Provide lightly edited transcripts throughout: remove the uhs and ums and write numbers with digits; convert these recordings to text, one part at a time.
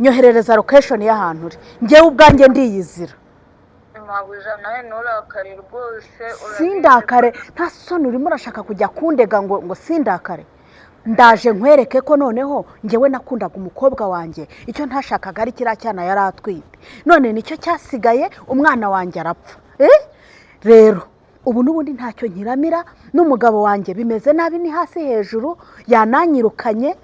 Nyoherereza location y'ahantu uri, ngewe ubwanjye ndiyizira. Mabuja, nawe nturakare rwose, urabizi. Sindakare? Nta soni, urimo urashaka kujya kundega ngo sindakare? Ndaje nkwereke ko noneho ngewe nakundaga umukobwa wanjye. Icyo ntashakaga ari kiriya cyana yari atwite, none nicyo cyasigaye, umwana wanjye arapfa. Eh? Rero ubu n'ubundi ntacyo nkiramira, n'umugabo wanjye bimeze nabi, ni hasi hejuru, yananyirukanye.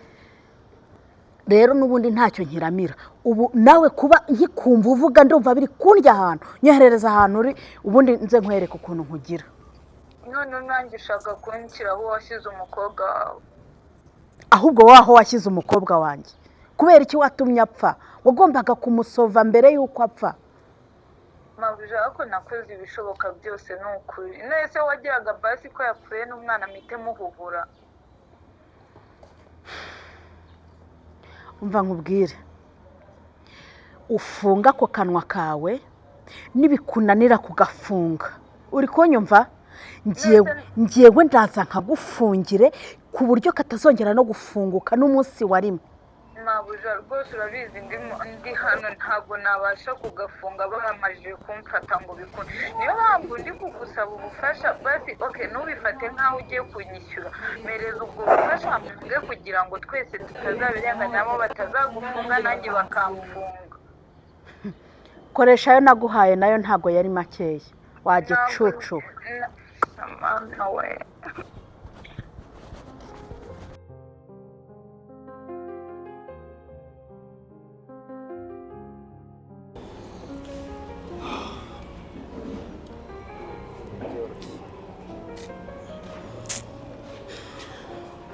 Rero n'ubundi ntacyo nkiramira. Ubu nawe kuba nkikumva uvuga, ndumva biri kundya ahantu. Nyoherereza ahantu uri, ubundi nze nkwereke ukuntu nkugira. None nanjye ushaka kunshyira aho washyize umukobwa wawe? Ahubwo wowe aho washyize umukobwa wanjye, kubera iki watumye apfa? Wagombaga kumusova mbere y'uko apfa. Mabuja, ariko nakoze ibishoboka byose, ni ukuri. None se wagiraga basi ko yapfuye n'umwana mpite muhuhura? Umva nkubwire, ufunga ako kanwa kawe, nibikunanira kugafunga, uri kunyumva? Ngewe ndaza nkagufungire ku buryo katazongera no gufunguka n'umunsi wa rimwe. Mabuja, rwose urabizi, ndi hano ntabwo nabasha kugafunga bamajije kumfata ngo bikunde. Niyo mpamvu ndi kugusaba ubufasha. Basi okay, ntubifate nk'aho ugiye kunyishyura, mpereza ubwo bufasha mfunge kugira ngo twese tutazabirenganiramo, batazagufunga nanjye bakamfunga. Koresha ayo naguhaye, nayo ntabwo yari makeya, wagicucu we. Mama we!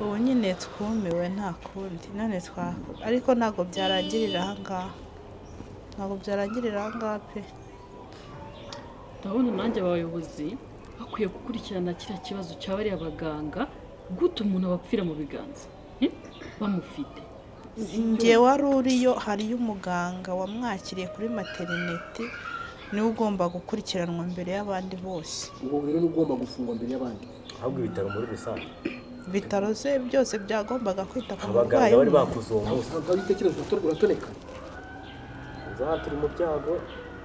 Ubu nyine twumiwe, nta kundi none twa, ariko ntabwo byarangirira aha ngaha, ntabwo byarangirira aha ngaha pe. Ndabona nanjye abayobozi bakwiye gukurikirana kiriya kibazo cya bariya baganga. Gute umuntu abapfira mu biganza? Eh? Bamufite. Njye wari uriyo, hariyo umuganga wamwakiriye kuri maternité, niwe ugomba gukurikiranwa mbere y'abandi bose. Uwo rero ni ugomba gufungwa mbere y'abandi. Ahubwo ibitaro muri rusange. Ibitaro se byose byagombaga kwita ku Abaganga murwayi bari umwe. bakuze uwo munsi. Ntabwo ibitekerezo uratoneka. Nza turi mu byago.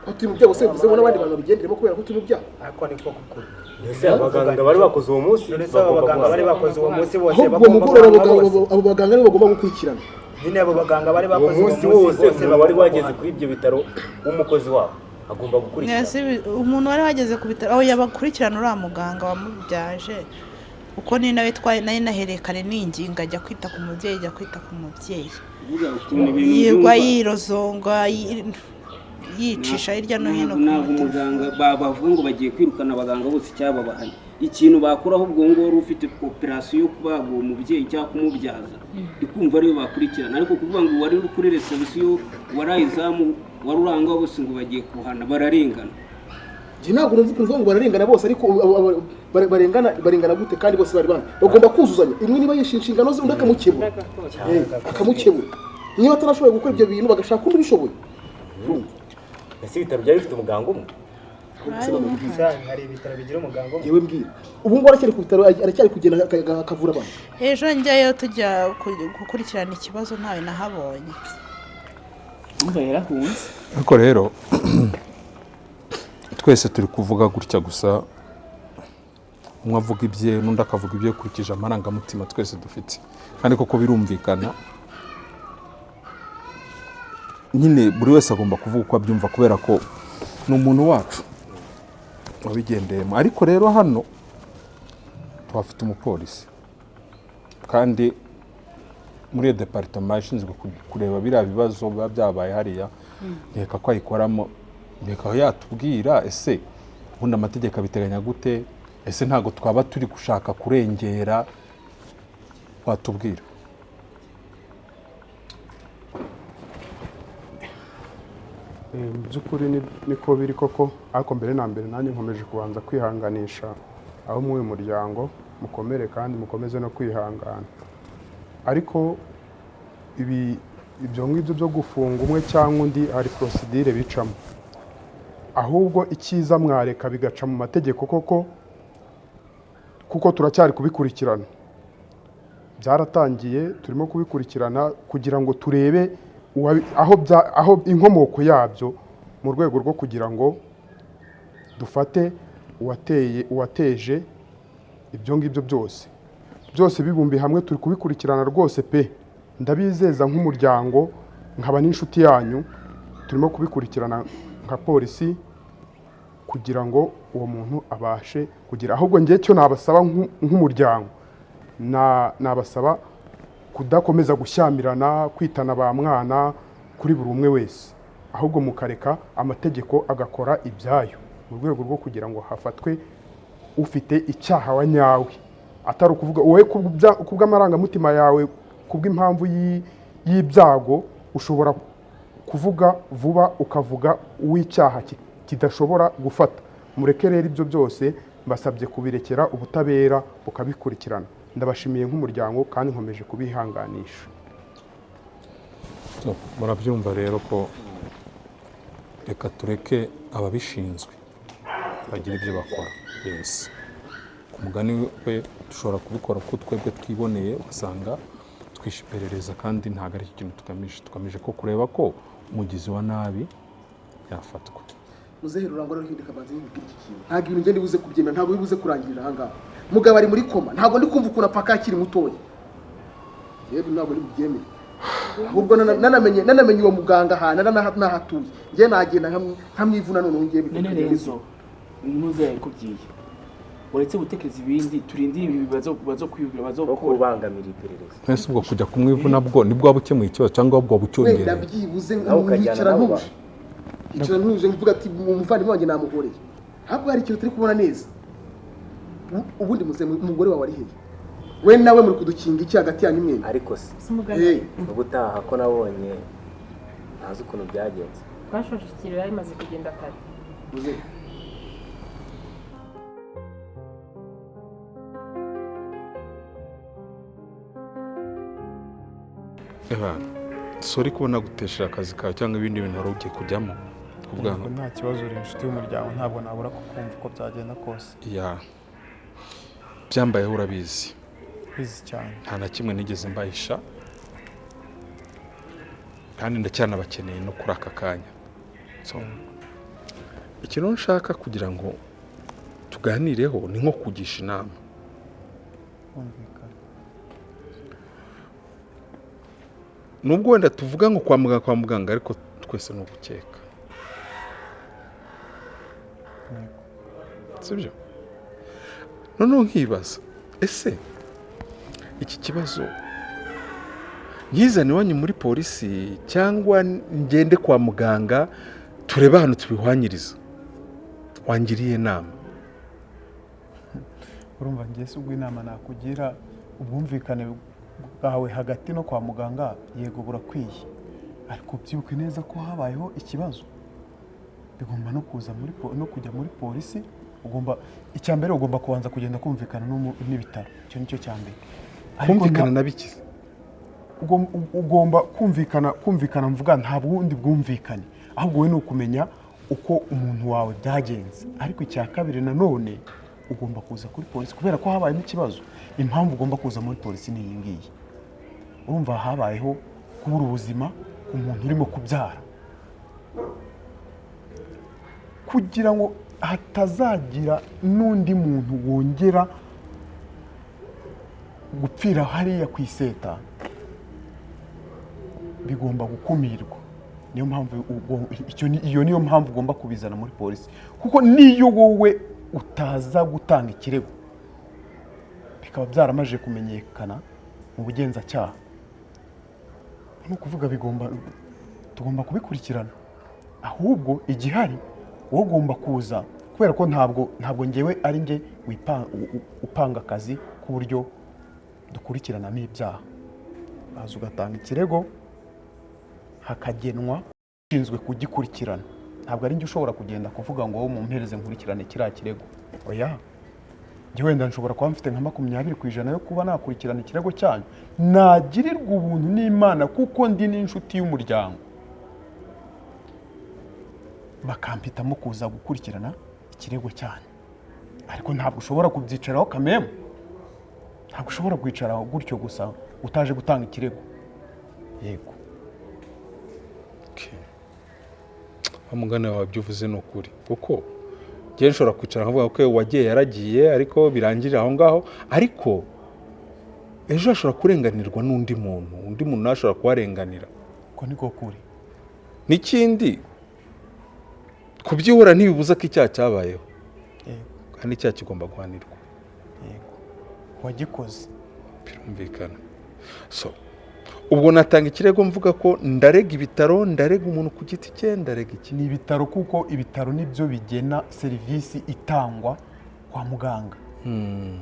Aho turi mu byago se bivuze ngo n'abandi bantu babigenderemo kubera ko turi mu byago? Ariko niko kukuri. Ese abaganga bari bakoze uwo munsi None se abo bagomba baganga bari guhanwa? bakoze uwo munsi bose Ahubwo uwo bagomba mugoroba guhanwa bose. abo baganga nibo bagomba gukurikirana. Nyine abo baganga bari Uwo bakoze uwo munsi munsi wose bose umuntu wari bagomba wageze guhanwa. kuri ibyo bitaro w'umukozi wabo agomba gukurikirana. Mwese umuntu wari wageze ku bitaro aho yabakurikirana, uriya muganga wamubyaje, uko ni nawe twaye nawe naherekane n'ingingo, ajya kwita ku mubyeyi, ajya kwita ku mubyeyi. Uvuga ukuntu ibintu yirwa byumva. yirozonga, yicisha hirya no hino Ntabwo ku ntabwo matelefone. umuganga bavuga ngo bagiye kwirukana abaganga bose icyababahanye. Ikintu bakuraho ubwo ngubwo, wari ufite operasiyo yo kubaga uwo mubyeyi cyangwa kumubyaza, ikumva ariyo bakurikirana. Ariko kuvuga ngo wari uri kuri reception, wari izamu, wari urangwa, bose ngo bagiye kuhana, bararengana. Njye ntabwo numva ukuntu uvuga ngo bararengana bose, ariko barengana, barengana gute kandi bose bari bandi? Bagomba kuzuzanya, imwe niba yishe inshingano ze, undi akamukebura. Akamukebura niba atarashoboye gukora ibyo bintu, bagashaka undi ubishoboye. Urumva? Ese ibitaro byari bifite umuganga umwe? Hari ibitaro bigira umuganga umwe? Yewe, mbwira, ubu ngubu aracyari ku bitaro, aracyari kugenda akavura abantu? Ejo njyayo tujya gukurikirana ikibazo, ntawe nahabonye. Umva, yarahunze. Ariko rero twese turi kuvuga gutya gusa, umwe avuga ibye n'undi akavuga ibye, ukurikije amarangamutima twese dufite. Kandi koko birumvikana nyine, buri wese agomba kuvuga uko abyumva kubera ko ni umuntu wacu wabigendeyemo. Ariko rero hano tuhafite umupolisi, kandi muri iyo département ishinzwe kureba biriya bibazo biba byabaye hariya, nkeka ko ayikoramo, nkeka yatubwira: ese ubundi amategeko abiteganya gute? Ese ntabwo twaba turi gushaka kurengera? Watubwira. Mu by'ukuri niko biri koko, ariko mbere na mbere nanjye nkomeje kubanza kwihanganisha abo muri uyu muryango. Mukomere kandi mukomeze no kwihangana. Ariko ibi, ibyo ngibyo byo gufunga umwe cyangwa undi, hari procédure bicamo. Ahubwo icyiza mwareka bigaca mu mategeko koko, kuko turacyari kubikurikirana, byaratangiye, turimo kubikurikirana kugira ngo turebe. Aho inkomoko yabyo, mu rwego rwo kugira ngo dufate uwateye, uwateje ibyo ngibyo byose, byose bibumbiye hamwe, turi kubikurikirana rwose pe. Ndabizeza nk'umuryango, nkaba n'inshuti yanyu, turimo kubikurikirana nka polisi kugira ngo uwo muntu abashe kugira. Ahubwo ngewe cyo nabasaba nk'umuryango, nabasaba kudakomeza gushyamirana, kwitana ba mwana kuri buri umwe wese, ahubwo mukareka amategeko agakora ibyayo mu rwego rwo kugira ngo hafatwe ufite icyaha wa nyawe, atari ukuvuga wowe kubw'amarangamutima yawe, kubw'impamvu y'ibyago ushobora kuvuga vuba ukavuga uw'icyaha kidashobora gufata. Mureke rero ibyo byose, mbasabye kubirekera ubutabera bukabikurikirana. Ndabashimiye nk'umuryango kandi nkomeje kubihanganisha. So, murabyumva rero ko reka tureke ababishinzwe bagira ibyo bakora. Yes, ku mugani we dushobora kubikora uko twebwe twiboneye, ugasanga twishe iperereza, kandi ntabwo ari cyo kintu tugamije. Tugamije ko kureba ko umugizi wa nabi yafatwa. Muzehe Rurangwa rero, hinduka banze nkubwire iki kintu. Ntabwo ibintu ngende buze kubyemera, ntabwo bibuze kurangirira aha ngaha. Mugabo ari muri koma, ntabwo ndi kumva ukuntu apfa akiri mutoya. Yewe, ntabwo ndi bubyemere. Ahubwo nanamenye uwo muganga ahantu ari n'aho atuye, njye nagenda nkamwivuna. Noneho ngiye None Renzo, ntuze yakubwiye, uretse gutekereza ibindi, turindire ibi bazo kwiyumvira bazo no gukora. Kubangamira iperereza. Ese ubwo kujya kumwivuna bwo nibwo waba ukemuye ikibazo cyangwa waba Wenda ucyongereye? byibuze Nawe ukajyana nkicara nabo. ntuje, nkicara ntuje nkuvuga ati umuvandimwe wanjye namuhoreye. Ntabwo hari ikintu turi kubona neza. Ubundi muze, umugore wawe ari hehe? We nawe muri kudukinga iki hagati yanyu mwembi? Ariko se Hey. ubutaha ko nabonye ntazi ukuntu byagenze? Twashoje ikiriro bimaze kugenda kare. Muze. Eba, sorry kubona gutesha akazi kawe cyangwa ibindi bintu wari ugiye kujyamo. Kuvuga Yego, nta kibazo, uri inshuti y'umuryango, ntabwo nabura kukumva uko byagenda kose. Ya, byambayeho urabizi. Bizi cyane. Nta na kimwe nigeze mbahisha, kandi ndacyanabakeneye no kuri aka kanya. So, ikintu nshaka kugira ngo tuganireho ni nko kugisha inama. Kumvikana. Nubwo wenda tuvuga ngo kwa muganga, kwa muganga, ariko twese ni ugukeka, sibyo? Noneho nkibaza, ese iki kibazo nkizane iwanyu muri polisi cyangwa ngende kwa muganga turebe ahantu tubihwanyiriza? Wangiriye inama. Urumva, ngiye se ubwo inama nakugira, ubwumvikane bwawe hagati no kwa muganga, yego burakwiye, ariko byibuke neza ko habayeho ikibazo, bigomba no kuza muri no kujya muri polisi. Ugomba, icya mbere, ugomba kubanza kugenda kumvikana n'ibitaro, icyo nicyo cya mbere. Ariko Kumvikana na biki? Ugomba kumvikana mvuga nta bundi bwumvikane, ahubwo wowe ni ukumenya uko umuntu wawe byagenze. Ariko icya kabiri nanone, ugomba kuza kuri polisi kubera ko habayemo ikibazo. Impamvu ugomba kuza muri polisi ni iyi ngiyi: urumva habayeho kubura ubuzima ku muntu urimo kubyara. Kugira ngo hatazagira n'undi muntu wongera gupfira hariya ku iseta, bigomba gukumirwa. Niyo mpamvu iyo niyo mpamvu ugomba kubizana muri polisi, kuko niyo wowe utaza gutanga ikirego, bikaba byaramaze kumenyekana mu bugenzacyaha, ni ukuvuga tugomba kubikurikirana. Ahubwo igihari, wowe ugomba kuza, kubera ko ntabwo ngewe ari njye upanga akazi k'uburyo dukurikiranamo ibyaha. Baza ugatanga ikirego, hakagenwa ushinzwe kugikurikirana. Ntabwo ari njye ushobora kugenda kuvuga ngo wowe mumpereze nkurikirane kiriya kirego, oya. Njye wenda nshobora kuba mfite nka 20% yo kuba nakurikirana ikirego cyanyu, nagirirwa ubuntu n'Imana kuko ndi n'inshuti y'umuryango, bakampitamo kuza gukurikirana ikirego cyanyu. Ariko ntabwo ushobora kubyicaraho kamemu, ntabwo ushobora kwicaraho gutyo gusa utaje gutanga ikirego, yego. Wa mugani wawe ibyo uvuze ni ukuri, kuko njyewe nshobora kwicara nkavuga ko wagiye yaragiye, ariko birangirira aho ngaho. Ariko ejo hashobora kurenganirwa n'undi muntu, undi muntu nawe ashobora kuharenganira. Ko niko kuri. N'ikindi, kubyihora ntibibuza ko icyaha cyabayeho, kandi icyaha kigomba guhanirwa. Wagikoze. Birumvikana. So ubwo natanga ikirego mvuga ko ndarega ibitaro, ndarega umuntu ku giti cye, ndarega iki? Ni ibitaro, kuko ibitaro nibyo bigena serivisi itangwa kwa muganga.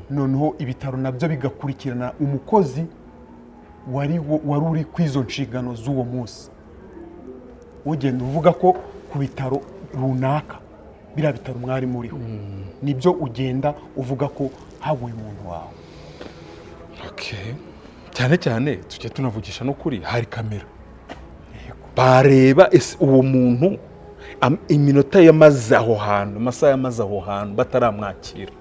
Noneho ibitaro nabyo bigakurikirana umukozi wari uri ku izo nshingano z'uwo munsi. Ugenda uvuga ko ku bitaro runaka, biriya bitaro mwari muriho, nibyo ugenda uvuga ko haguye umuntu wawe. Okay. Cyane cyane tujya tunavugisha n'ukuri, hari kamera bareba ese uwo muntu iminota yamaze aho hantu, amasaha yamaze aho hantu bataramwakira,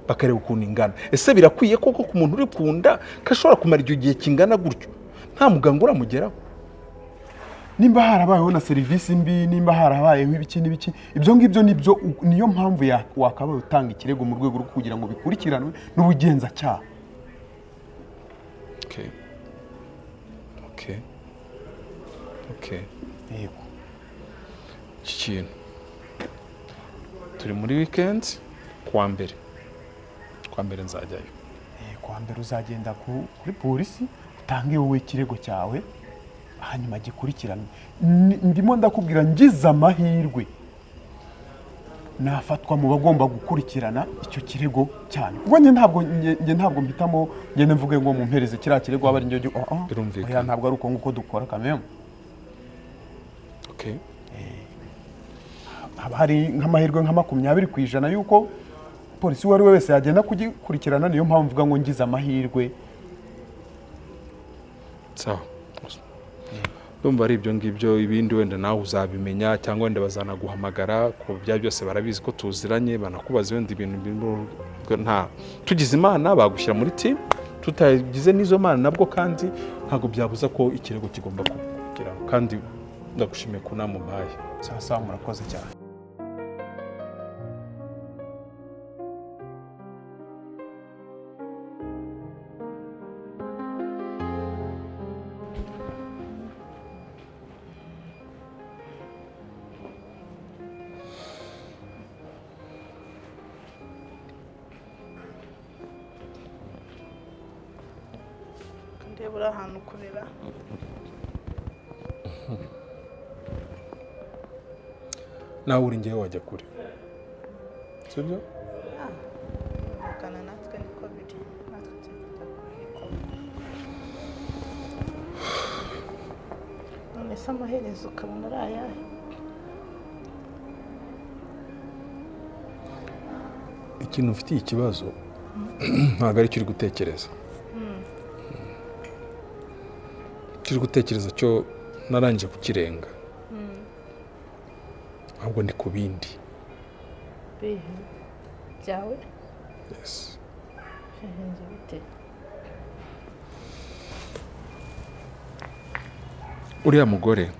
bakareba ukuntu ingana. Ese birakwiye koko ku muntu uri kunda ko ashobora kumara icyo gihe kingana gutyo nta muganga uramugeraho? Nimba harabayeho na serivisi mbi, nimba harabayeho ibiki n'ibiki, ibyo ngibyo nibyo, niyo mpamvu wakabaye utanga ikirego mu rwego rwo kugira ngo bikurikiranwe n'ubugenzacyaha. Okay. Okay. Okay. Yego. Iki kintu turi muri weekend, kuwa mbere. Kuwa mbere nzajyayo. Kuwa mbere uzagenda kuri polisi utange wowe ikirego cyawe, hanyuma gikurikiranwe. Ndimo ndakubwira, ngize amahirwe nafatwa mu bagomba gukurikirana icyo kirego cyane, kuko njye ntabwo mpitamo ngende mvuge ngo mumpereze kiriya kirego aba ari njye. Birumvikana. Ntabwo ari uko nguko dukora kameme. Okay. Haba hari nk'amahirwe nka 20% yuko polisi uwo ari we wese yagenda kugikurikirana. Niyo mpamvu mvuga ngo ngize amahirwe. Sawa. Ndumva ari ibyo ngibyo, ibindi wenda nawe uzabimenya, cyangwa wenda bazanaguhamagara ku bya byose, barabizi ko tuziranye, banakubaza wenda ibintu nta tugize Imana bagushyira muri team, tutagize n'izo mana nabwo kandi ntabwo byabuza ko ikirego kigomba kugeraho. Kandi ndagushimiye ku nama umpaye. Sawa sawa, murakoze cyane. Ndeba uri ahantu kurera. Nawe uri ngewe wajya kure, sibyo? Ugana natwe niko biri, natwe turi kujya kure. None se amaherezo ukabona ari ayahe? Ikintu ufitiye ikibazo ntabwo ari cyo uri gutekereza. Icyo uri gutekereza cyo narangije kukirenga, ahubwo ndi ku bindi. Bihe byawe? Yes. Byagenze bite? Uriya mugore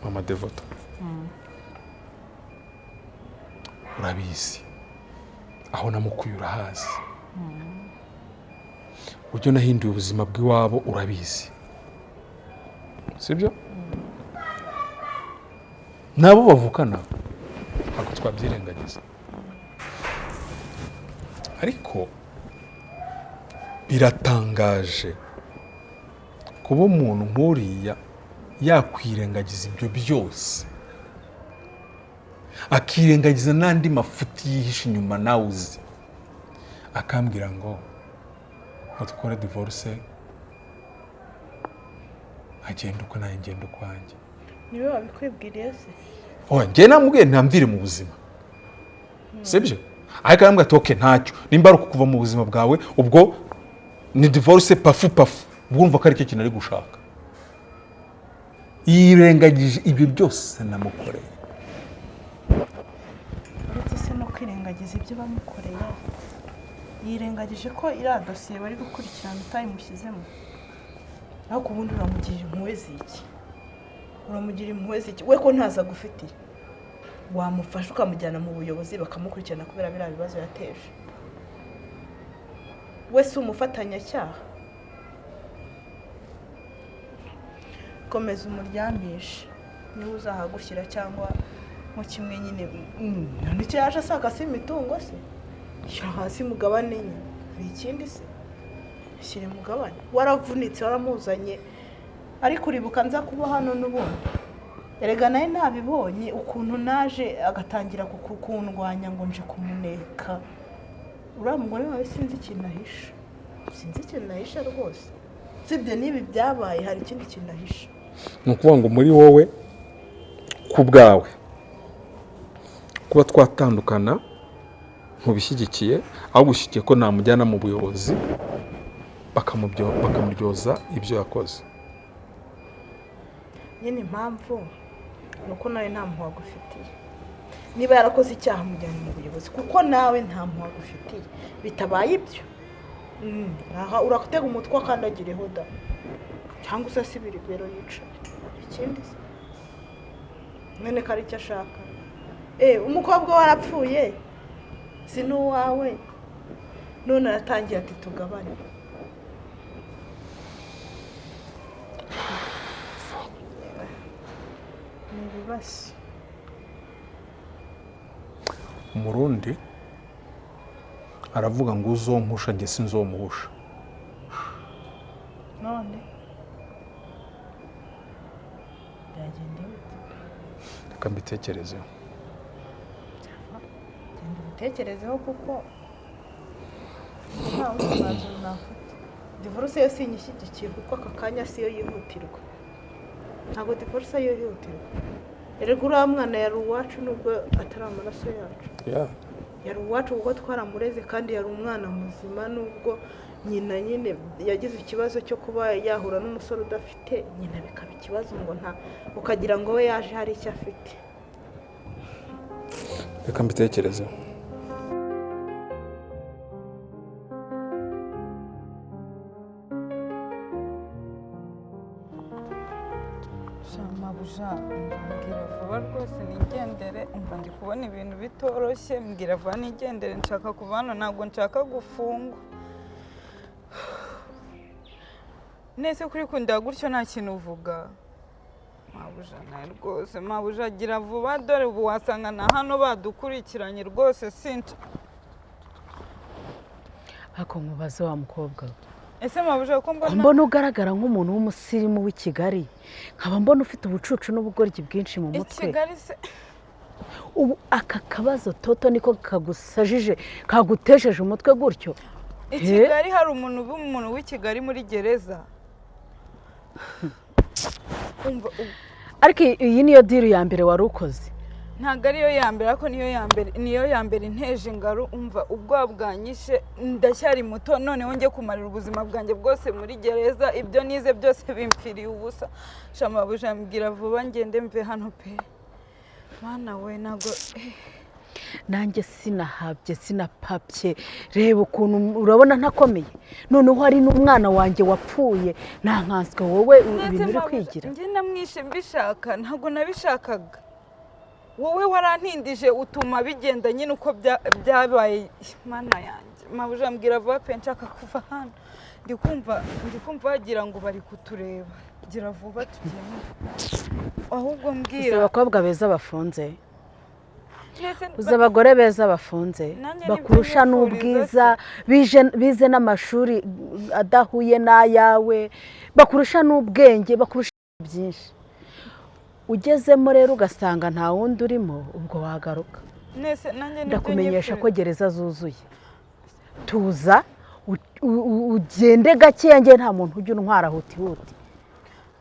Mama Devoto, urabizi aho namukuye, urahazi uburyo nahinduye ubuzima bw'iwabo, urabizi, sibyo? Nabo bavukana ntabwo twabyirengagiza, ariko biratangaje kuba umuntu nk'uriya yakwirengagiza ibyo byose, akirengagiza n'andi mafuti yihishe inyuma nawe uzi, akambwira ngo dukore divorce, agenda uko nanjye ngenda ukwanjye. Niwe wabikwibwiriye se? Oya, njye namubwiye ntamvire mu buzima, sibyo? Ariko arambwira ati okay ntacyo, nimba ari ukuva mu buzima bwawe ubwo ni divorce pafu pafu, ubwo urumva ko aricyo kintu ari gushaka. Yirengagije ibyo byose namukoreye. Uretse se no kwirengagiza ibyo bamukoreye, yirengagije ko iriya dosiye bari gukurikirana utayimushyizemo, ariko ubundi uramugirira impuhwe ziki? Uramugira impuhwe ziki we ko ntaza agufitiye? Wamufasha ukamujyana mu buyobozi bakamukurikirana kubera biriya bibazo yateje. We si umufatanyacyaha? Komeza umuryamishe, niba uzahagushyira cyangwa nko kimwe nyine. None icyo yaje asaka si imitungo se? Shyira hasi mugabane nyine, hari ikindi se? Shyira mugabane, waravunitse waramuzanye. Ariko uribuka nza kuba hano n'ubundi, erega nawe nabibonye ukuntu naje agatangira kundwanya ngo nje kumuneka. Uriya mugore wawe sinzi ikintu ahisha, sinzi ikintu ahisha rwose. Sibyo n'ibi byabaye, hari ikindi kintu ahisha. Ni ukuvuga ngo muri wowe ku bwawe kuba twatandukana ntubishyigikiye, ahubwo ushyigikiye ko namujyana mu buyobozi bakamuryoza ibyo yakoze. Nyine impamvu ni uko nawe nta mpuhwe agufitiye. Niba yarakoze icyaha mujyana mu buyobozi, kuko nawe nta mpuhwe agufitiye. Bitabaye ibyo, aha uratega umutwe akandagireho da, cyangwa usasibira ibero yicaye. Ikindi se mwene ko ari icyo ashaka? Umukobwa warapfuye si n'uwawe, none aratangiye ati tugabane. Ni ibibazo. Umurundi aravuga ngo uzompusha njye sinzomuhusha. None byagenda bite? Reka mbitekerezeho. Genda ubitekerezeho kuko nta wundi mwanzuro nafata. Divorce yo sinyishyigikiye kuko aka kanya siyo yihutirwa. Ntabwo divorce yo yihutirwa. Erega uriya mwana yari uwacu nubwo atari amaraso yacu. Yari uwacu kuko twaramureze kandi yari umwana muzima, nubwo nyina nyine yagize ikibazo cyo kuba yahura n'umusore udafite nyina bikaba ikibazo, ngo nta ukagira ngo we yaje hari icyo afite. Reka mbitekerezeho. Mabuja, mbwira vuba rwose nigendere. Umva ndi kubona ibintu bitoroshye, mbwira vuba nigendere, nshaka kuva hano, ntabwo nshaka gufungwa. Nese kuri kundeba gutyo nta kintu uvuga? Mabuja nawe rwose, mabuja gira vuba, dore ubu wasanga na hano badukurikiranye rwose. Sinca Ariko nkubaze wa mukobwa we, Ese mabuja ko mbona mbona ugaragara nk'umuntu w'umusirimu w'i Kigali, nkaba mbona ufite ubucucu n'ubugoryi bwinshi mu i mutwe. Kigali se? Ubu aka kabazo toto niko kagusajije, kagutesheje umutwe gutyo? I Kigali hari umuntu uba umuntu w'i Kigali muri gereza? Umva Ariko iyi niyo deal ya mbere wari ukoze? Ntabwo ariyo ya mbere, ariko niyo ya mbere, niyo ya mbere inteje ingaru. Umva ubwoba bwanyishe, ndacyari muto, noneho njye kumarira ubuzima bwanjye bwose muri gereza, ibyo nize byose bimpfiriye ubusa. Shamabuja mbwira vuba ngende mve hano pe. Mana we, ntabwo Nanjye sinahabye sinapapye, reba ukuntu urabona ntakomeye, noneho hari n'umwana wanjye wapfuye, nta nkanswe wowe ibintu uri kwigira. Njye namwishe mbishaka? Ntabwo nabishakaga. Wowe warantindije utuma bigenda nyine uko byabaye. Mana yanjye, mabuja mbwira vuba pe, nshaka kuva hano. Ndi kumva wagira ngo bari kutureba. Gira vuba tugende ahubwo. Uzi Mbwira. abakobwa beza bafunze? Nese Uzi abagore beza bafunze Nanjye nibyo bakurusha nifuriza. n'ubwiza, bize n'amashuri adahuye n'ayawe, bakurusha n'ubwenge, bakurusha byinshi. Ugezemo rero ugasanga nta wundi urimo, ubwo wagaruka. Nese nanjye nibyo Ndakumenyesha ko nyifuriza. gereza zuzuye. Tuza ugende gakeya, njye nta muntu ujya untwara huti huti.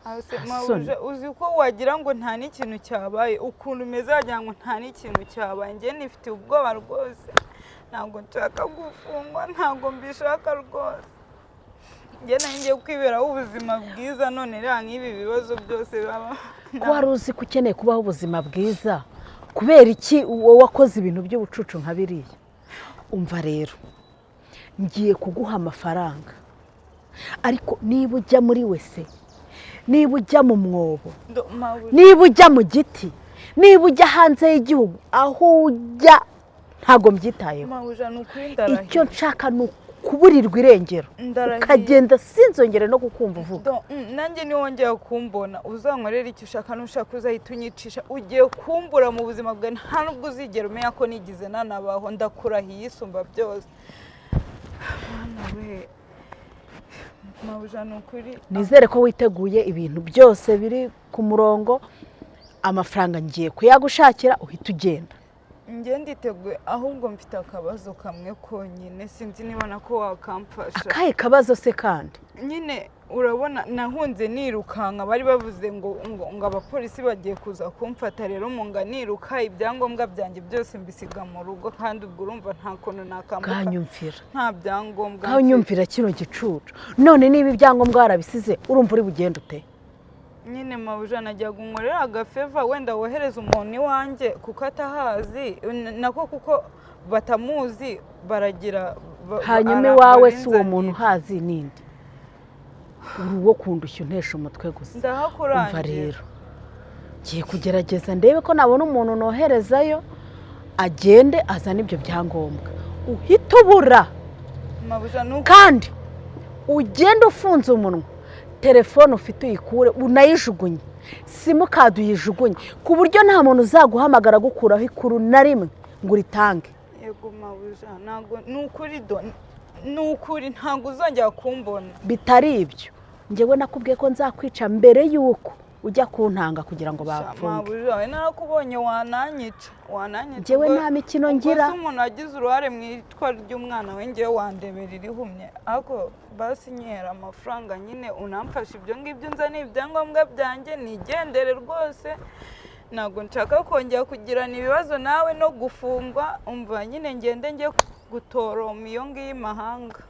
Ase, Nta mabuja soni. uzi ko wagira ngo nta n'ikintu cyabaye? Ukuntu umeze wagira ngo nta n'ikintu cyabaye. Njye nifitiye ubwoba rwose, ntabwo nshaka gufungwa, ntabwo mbishaka rwose. Njye nari ngiye kwiberaho ubuzima bwiza, none rero nk'ibi bibazo byose baba. Ko wari uzi ko ukeneye kubaho ubuzima bwiza, kubera iki wowe wakoze ibintu by'ubucucu nka biriya? Umva rero, ngiye kuguha amafaranga, ariko niba ujya muri wese Niba ujya mu mwobo, Mabuja. niba ujya mu giti, niba ujya hanze y'igihugu, aho ujya ntabwo mbyitayeho. Mabuja, ni ukuri ndarahiye. Icyo nshaka ni ukuburirwa irengero, Ndarahiye. ukagenda, sinzongere no kukumva uvuga. Nanjye niwongera kumbona uzankorera icyo ushaka, nushaka uzahita unyicisha. Ugiye kumbura mu buzima bwawe, nta nubwo uzigera umenya ko nigize nanabaho. Ndakurahiye isumba byose. Mwana we, mabuja, ni ukuri. Nizere ko witeguye, ibintu byose biri ku murongo. Amafaranga ngiye kuyagushakira, uhita ugenda. Njye nditeguye, ahubwo mfite akabazo kamwe konyine, sinzi niba nako wakamfasha. Akahe kabazo se kandi? Nyine urabona nahunze nirukanka, bari bavuze ngo abapolisi bagiye kuza kumfata. Rero munga niruka, ibyangombwa byanjye byose mbisiga mu rugo, kandi ubwo urumva nta kuntu nakambuka Bwanyumvira. nta byangombwa mfite. Bwanyumvira kino gicucu. None niba ibyangombwa warabisize, urumva uri bugende ute? Nyine mabuja, najyaga unkorera agafavor, wenda wohereza umuntu iwanjye kuko atahazi, nako kuko batamuzi, baragira Hanyuma iwawe si uwo barinzanira. muntu uhazi ninde? Uri uwo kundushya, untesha umutwe gusa. Ndahakurangira. Umva rero, ngiye kugerageza ndebe ko nabona umuntu noherezayo, agende azane ibyo byangombwa, uhita ubura. Mabuja, ni uko. Kandi ugende ufunze umunwa, telefone ufite uyikure unayijugunye, simukadi uyijugunye, ku buryo nta muntu uzaguhamagara agukuraho ikuru na rimwe ngo uritange. Yego mabuja, ntabwo, ni ukuri do, ni ukuri ntabwo uzongera kumbona. Bitari ibyo, njyewe nakubwiye ko nzakwica mbere y'uko ujya kuntanga kugira ngo bapfunge. Mabuja we, narakubonye, wananyica, wananyica. Njyewe nta mikino Ubwo ngira. se umuntu wagize uruhare mu iyicwa ry'umwana we, ngewe wandebera irihumye? Ariko basi nyihera amafaranga nyine, unamfashe ibyo ngibyo, nzane ibyangombwa byanjye nigendere. Rwose ntabwo nshaka kongera kugirana ibibazo nawe no gufungwa. Umva nyine, ngende njye gutoroma iyo ngiyo imahanga.